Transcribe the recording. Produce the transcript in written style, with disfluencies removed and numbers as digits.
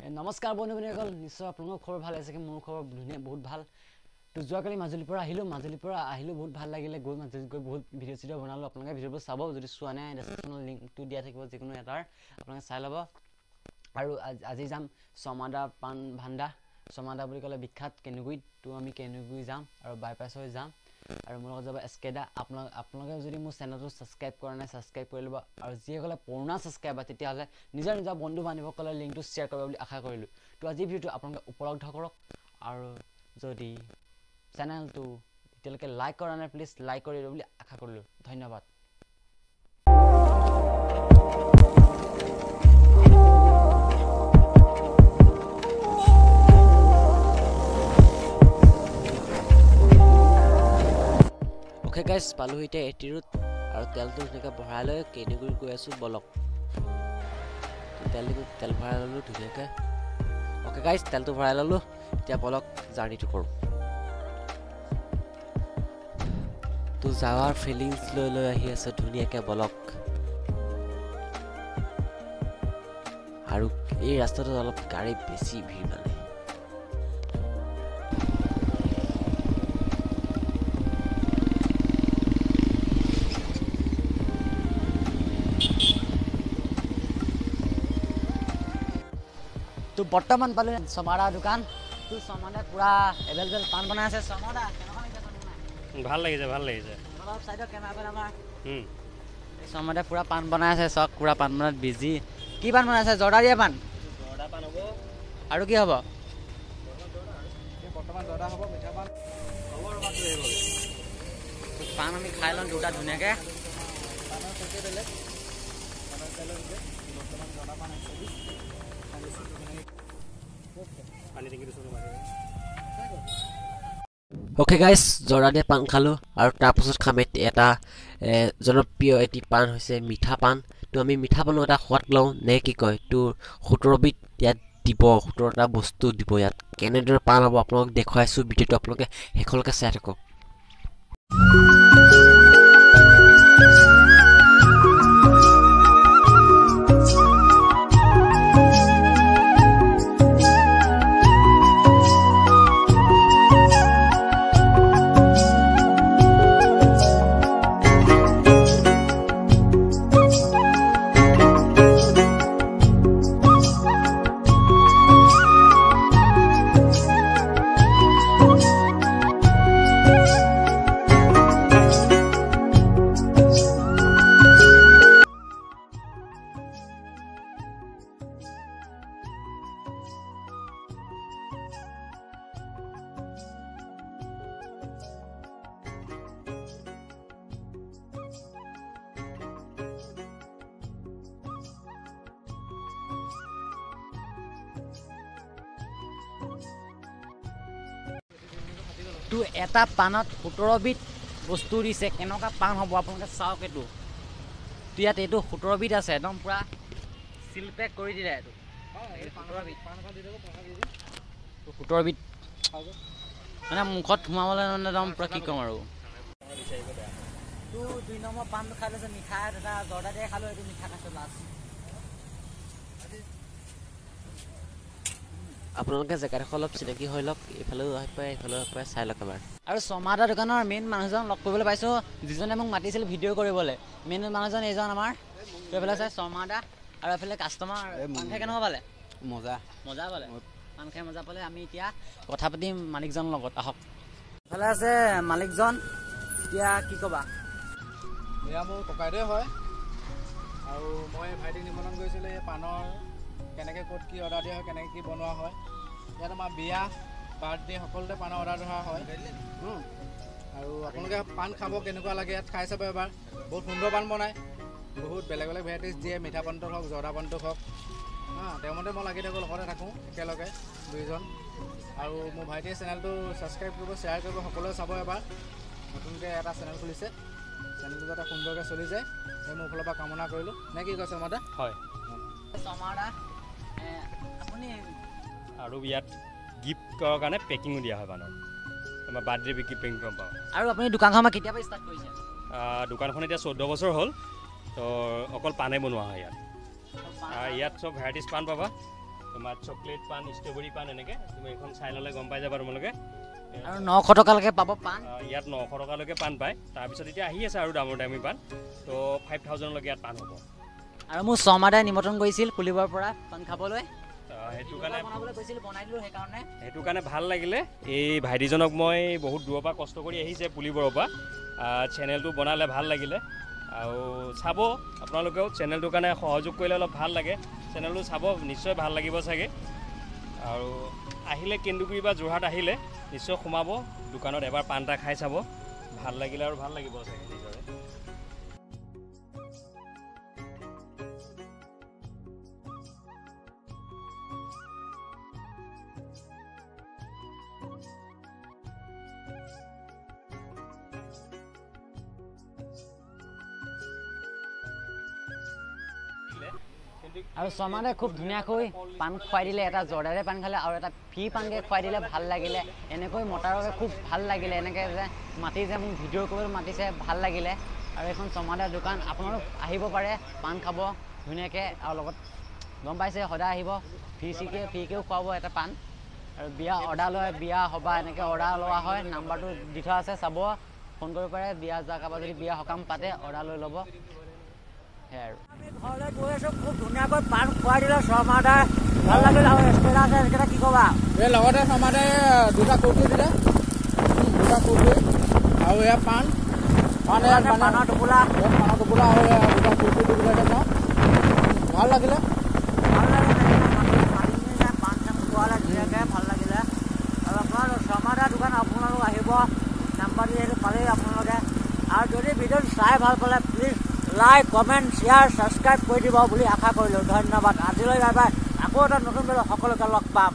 নমস্কাৰ বন্ধু বান্ধৱীসকল, নিশ্চয় আপোনালোকৰ খবৰ ভাল আছে। মোৰ খবৰ ধুনীয়া, বহুত ভাল। তো যোৱাকালি মাজুলীৰ পৰা আহিলোঁ, মাজুলীৰ পৰা আহিলোঁ, বহুত ভাল লাগিলে গৈ। মাজুলীত গৈ বহুত ভিডিঅ' চিডিঅ' বনালোঁ। আপোনালোকে ভিডিঅ'বোৰ চাব, যদি চোৱা নাই ডেছক্ৰিপশ্যনত লিংকটো দিয়া থাকিব, যিকোনো এটাৰ আপোনালোকে চাই ল'ব। আৰু আজি যাম চমাদা পাণ ভাণ্ডা। চমাদা বুলি ক'লে বিখ্যাত কেনুগুৰিত। তো আমি কেনুগুৰি যাম আৰু বাইপাছ হৈ যাম আৰু মোৰ লগত যাব এছকেদা। আপোনালোকে যদি মোৰ চেনেলটো ছাবস্ক্ৰাইব কৰা নাই, ছাবস্ক্ৰাইব কৰি ল'ব। আৰু যিসকলে পুৰণা ছাবস্ক্ৰাইবাৰ, তেতিয়াহ'লে নিজৰ নিজৰ বন্ধু বান্ধৱীসকলে লিংকটো শ্বেয়াৰ কৰিব বুলি আশা কৰিলোঁ। তো আজিৰ ভিডিঅ'টো আপোনালোকে উপলব্ধ কৰক আৰু যদি চেনেলটো এতিয়ালৈকে লাইক কৰা নাই, প্লিজ লাইক কৰি দিব বুলি আশা কৰিলোঁ। ধন্যবাদ। অ'কে গাইজ, পালোঁ এতিয়া এটি ৰোড আৰু তেলটো ধুনীয়াকৈ ভৰাই লৈ কেনেকৈ গৈ আছোঁ বলক। তেল ভৰাই ল'লোঁ ধুনীয়াকৈ। অ'কে গাইজ, তেলটো ভৰাই ল'লোঁ, এতিয়া বলক জাৰ্ণিটো কৰোঁ। তো যাৱাৰ ফিলিংছ লৈ লৈ আহি আছে ধুনীয়াকৈ, বলক। আৰু এই ৰাস্তাটোত অলপ গাড়ী বেছি ভিৰ মানে। তো বৰ্তমান পালোঁ চমাদা দোকান। তো চমাদা পূৰা এভেইলেবল পাণ বনাই আছে। চমাদা কেনেকুৱা লাগিছে পাণ বনাই? ভাল লাগিছে, ভাল লাগিছে। অলপ চাইডত কেমেৰা আমাৰ চমাদা পূৰা পাণ বনাই আছে। চক পূৰা পাণ বনাত বিজি। কি পাণ বনাই আছে? জৰ্দা দিয়া পাণ। জৰ্দা পাণ হ'ব আৰু কি হ'ব? বৰ্তমান জৰ্দা হ'ব, মিঠা পাণ হ'ব। পাণ আমি খাই লওঁ দুটা ধুনীয়াকৈ। পাণৰ পেকে বেলেগ, পাণৰ তেলৰ বৰ্তমান জৰ্দা পাণ 120। অ'কে গাইজ, জৰ্দা দিয়া পাণ খালোঁ আৰু তাৰপাছত খাম এটা জনপ্ৰিয় এটি পাণ হৈছে মিঠা পাণ। তো আমি মিঠা পাণৰ এটা সোৱাদ লওঁ নে কি কয়? তো 17বিধ ইয়াত দিব, 17টা বস্তু দিব ইয়াত। কেনেদৰে পাণ হ'ব আপোনালোকক দেখুৱাইছোঁ। ভিডিঅ'টো আপোনালোকে শেষলৈকে চাই থাকক। তো এটা পাণত 17বিধ বস্তু দিছে। কেনেকুৱা পাণ হ'ব আপোনালোকে চাওক এইটো। তো ইয়াত এইটো 17বিধ আছে, একদম পূৰা চিল পেক কৰি দিলে এইটো। 17বিধ মানে মুখত সোমাবলৈ মানে একদম পূৰা কি ক'ম আৰু। তো 2 নম্বৰ পাণটো খাই লৈছে, মিঠা এটা জৰ্দা দিয়ে খালোঁ, এইটো মিঠা খাইছোঁ লাষ্ট। আপোনালোকে জেগাডোখৰ অলপ চিনাকি হৈ লওক, এইফালেও আহি পায়, এইফালেও আহি পায়, চাই লওক এবাৰ। আৰু চমাদা দোকানৰ মেইন মানুহজন লগ কৰিবলৈ পাইছোঁ, যিজনে মোক মাতিছিল ভিডিঅ' কৰিবলৈ। মেইন মানুহজন এইজন আমাৰ। এইফালে আছে চমাদা আৰু এইফালে কাষ্টমাৰ। পাণ খাই কেনেকুৱা পালে? মজা, মজা পালে। পাণ খাই মজা পালে। আমি এতিয়া কথা পাতিম মালিকজনৰ লগত, আহক। এইফালে আছে মালিকজন, এতিয়া কি ক'বা? এয়া মোৰ ককাইদেউ হয় আৰু মই ভাইটিক নিমন্ত্ৰণ কৰিছিলোঁ এই পাণৰ কেনেকৈ ক'ত কি অৰ্ডাৰ দিয়া হয়, কেনেকৈ কি বনোৱা হয়। ইয়াত আমাৰ বিয়া, বাৰ্থডে সকলোতে পাণৰ অৰ্ডাৰ ধৰা হয়। আৰু আপোনালোকে পাণ খাব কেনেকুৱা লাগে ইয়াত খাই চাব এবাৰ। বহুত সুন্দৰ পাণ বনায়, বহুত বেলেগ বেলেগ ভেৰাইটিজ দিয়ে, মিঠা পাণটো হওক, জৰ্দা পাণটো হওক। তেওঁ মতে মই লাগি থাকোঁ, লগতে থাকোঁ একেলগে দুইজন। আৰু মোৰ ভাইটিয়ে চেনেলটো ছাবস্ক্ৰাইব কৰিব, শ্বেয়াৰ কৰিব, সকলোৱে চাব এবাৰ। নতুনকৈ এটা চেনেল খুলিছে, চেনেলটো যাতে সুন্দৰকৈ চলি যায় সেই মোৰ ফালৰ পৰা কামনা কৰিলোঁ। নে কি কৈছে মতে? হয়। চমাদা আপুনি আৰু ইয়াত গিফ্টৰ কাৰণে পেকিঙো দিয়া হয় পাণৰ, আমাৰ বাৰ্থডে গিফ্ট পেকিং পাওঁ। আৰু আপুনি দোকানখন আমাৰ কেতিয়াৰ পৰা ষ্টাৰ্ট কৰিছে? দোকানখন এতিয়া 14 বছৰ হ'ল। তো অকল পাণে বনোৱা হয় ইয়াত। ইয়াত চব ভেৰাইটিজ পাণ পাবা। তোমাৰ চকলেট পাণ, ষ্ট্ৰবেৰী পাণ, এনেকৈ তুমি এইখন চাই ল'লে গম পাই যাবা তোমালোকে। আৰু 900 টকালৈকে পাব পাণ। ইয়াত 900 টকালৈকে পাণ পায়। তাৰপিছত এতিয়া আহি আছে আৰু দামৰ দামী পাণ, তো 5000লৈকে ইয়াত পাণ হ'ব। আৰু মোৰ শৰ্মাদাই নিমন্ত্ৰণ কৰিছিল পুলিবৰ পৰা পাণ খাবলৈ, সেইটো কাৰণে বনাবলৈ কৈছিল, বনাই দিলোঁ সেইকাৰণে। সেইটো কাৰণে ভাল লাগিলে। এই ভাইটিজনক মই বহুত দূৰৰ পৰা কষ্ট কৰি আহিছে পুলিবৰৰ পৰা, চেনেলটো বনালে ভাল লাগিলে। আৰু চাব আপোনালোকেও চেনেলটোৰ কাৰণে সহযোগ কৰিলে অলপ ভাল লাগে। চেনেলটো চাব, নিশ্চয় ভাল লাগিব চাগে। আৰু আহিলে কেন্দুগুৰি বা যোৰহাট আহিলে নিশ্চয় সোমাব দোকানত, এবাৰ পাণ এটা খাই চাব, ভাল লাগিলে আৰু ভাল লাগিব চাগে নিজৰে। আৰু শৰ্মাদাই খুব ধুনীয়াকৈ পাণ খুৱাই দিলে, এটা জৰ্দাৰে পাণ খালে আৰু এটা ফ্ৰী পাণকৈ খুৱাই দিলে, ভাল লাগিলে। এনেকৈ মতাৰ বাবে খুব ভাল লাগিলে, এনেকৈ যে মাতি যে মোক ভিডিঅ' কৰিবলৈ মাতিছে, ভাল লাগিলে। আৰু এইখন শৰ্মাদাৰ দোকান, আপোনালোক আহিব পাৰে পাণ খাব ধুনীয়াকৈ। আৰু লগত গম পাইছে সদায় আহিব, ফ্ৰীকেও খুৱাব এটা পাণ। আৰু বিয়া অৰ্ডাৰ লয়, বিয়া সভা এনেকৈ অৰ্ডাৰ লোৱা হয়, নাম্বাৰটো দি থোৱা আছে, চাব, ফোন কৰিব পাৰে। বিয়া যাৰ কাৰোবাৰ যদি বিয়া সকাম পাতে অৰ্ডাৰ লৈ ল'ব। সেয়াই আৰু আমি ঘৰলৈ গৈ আছোঁ। খুব ধুনীয়াকৈ পাণ খুৱাই দিলে শৰ্মাদাই, ভাল লাগিল। আৰু এস্কেৰা আছে, এস্কেৰা কি ক'বা? এই লগতে শৰ্মাদাই দুটা কুৰকুৰি দিলে, দুটা কুৰকুৰি আৰু এয়া পাণ, পাণ এয়া পাণৰ টোপোলা, পাণৰ টোপোলা আৰু এয়া দুটা কুৰকুৰি দি দিলে। ভাল লাগিলে, ভাল লাগিলে। পাণ চান খোৱালে ধুনীয়াকৈ, ভাল লাগিলে। আৰু আপোনাৰ শৰ্মাদাৰ দোকান আপোনালোক আহিব, নাম্বাৰ দি সেইটো পালেই আপোনালোকে। আৰু যদি ভিডিঅ'টো চাই ভাল পালে please like, comment, share, subscribe কৰি দিব বুলি আশা কৰিলোঁ। ধন্যবাদ। আজিলৈ বাই বাই। আকৌ এটা নতুন ভিডিঅ'ত সকলোকে লগ পাম।